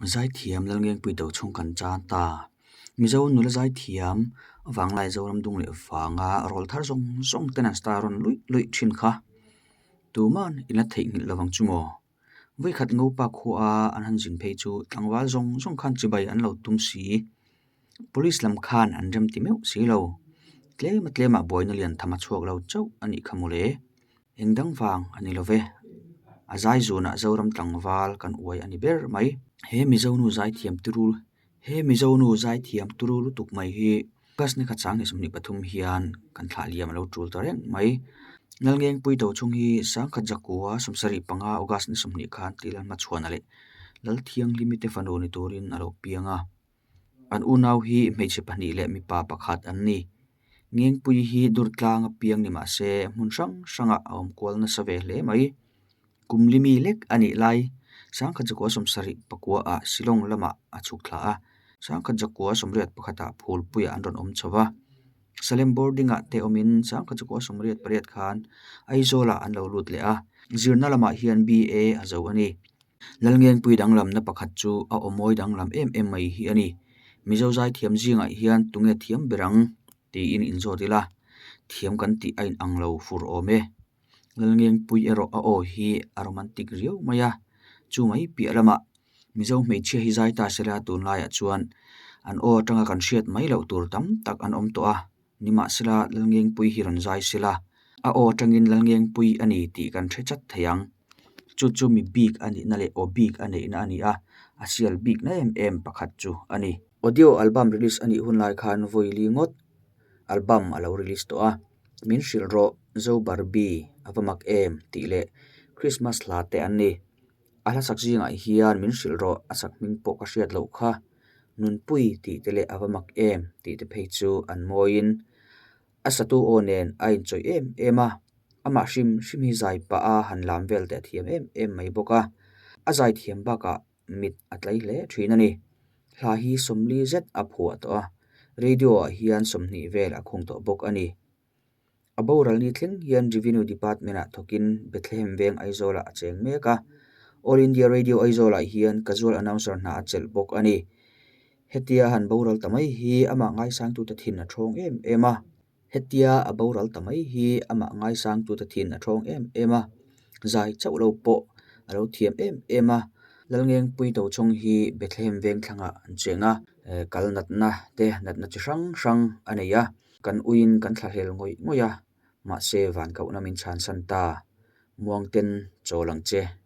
Zaithiam Lalngengpui Tochhung kan chan ta. Mizo nula zaithiam vanglai Zoram dung leh vanga rawl thar zawng zawng ten an star rawn luih luih thin kha. Tuman in la theihnghilh lovang chu maw? Vawikhat Ngopa khua an han zin phei chu tlangval zawng zawng khan chibai an lo tum si. Police lam khan an rem ti meuh si lo. Tlema tlemah buaina lian tham a chhuak lo chauh a nih kha mawle. Eng dang vang a ni lo ve. A zai zunah Zoram tlangval kan uai a ni ber mai. He Mizo nu zaithiam turu He Mizo nu zaithiam turu lutuk mai hi August ni khat sang 23 hian kan thlah liam a lo tul ta reng mai. Lalngengpui Tochhung hi sangkhat zakua 75 August ni 20 khan Tih Lalhmachhuana leh Lalthianghlimi te fanu ni turin a lo piang a. An unau hi hmeichhe pahnih leh mipa pakhat an ni. Ngengpui hi Durtlanga piang ni mah se hmun hrang hrangah a awm kual nasa ve hle mai. Kum limi lek a nih lai sangkhat zakua 79 ah Shillong lamah a chhuk thla a, sangkhat zakua 81 ah Phulpuiah an rawn awm chho va. Salem boarding ah te awmin sangkhat zakua 88 khan Aizawlah an lo lut leh a, zirna lamah hian BA a zo a ni. Lalngengpui danglamna pakhat chu a aw mawi danglam em em mai hi a ni. Mizo zaithiam zingah hian tunge thiam ber ang? tiin inzawt ila, thiam kan tih a inang lo fur awm e. Lalngengpui erawh a aw hi a romantic riau mai a, chu mai piah lamah Mizo hmeichhia hi zai ta sela tunlaiah chuan an aw atanga kan hriat mai loh tur tam tak an awm tawh a, nimahsela Lalngengpui hi rawn zai sela, a aw atangin Lalngengpui a ni tih kan hre chat thei ang. Chu chu mi bik a nihna leh aw bik a neihna a ni a, a sial bikna em em pakhat chu a ni. Audio album release a nih hun lai khan vawi li ngawt album a lo release tawh a, Min hrilh rawh, Zo Barbie, a va mak em tih leh Christmas hla te an ni. A hla sak zingah hian min hrilh rawh a sak hming pawh ka hriat loh kha, Nunpui tih te leh a va mak em tih te phei chu an mawiin a satu aw nen a inchawih em em a, amah hrim hrim hi zai pah a han lam vel te a thiam em em mai bawk a, a zai thiam bakah mit a tlai hle thin a ni. Hla hi sawmli zet a phuah tawh a, radio ah hian 20 vel a khung tawh bawk a ni. A boral ni thleng hian Revenue Department ah thawkin Bethlehem veng Aizawl ah a cheng mek a, All India Radio Aizawl ah hian casual announcer hna a chelh bawk a ni. Hetia han boral ta mai hi amah ngaisangtute thin a thawng em em a. Hetia a boral ta mai hi amah ngaisangtute thin a thawng em em a. Zai chauh lo pawh a lo thiam em em a. Lalngengpui Tochhawng hi Bethlehem veng thlangah an cheng a, kal natna te natna chi hrang hrang a nei a. Kan uiin kan thlahlel ngawih ngawih a, mahse van kohna min chhansan ta. Muangten chawl ang che.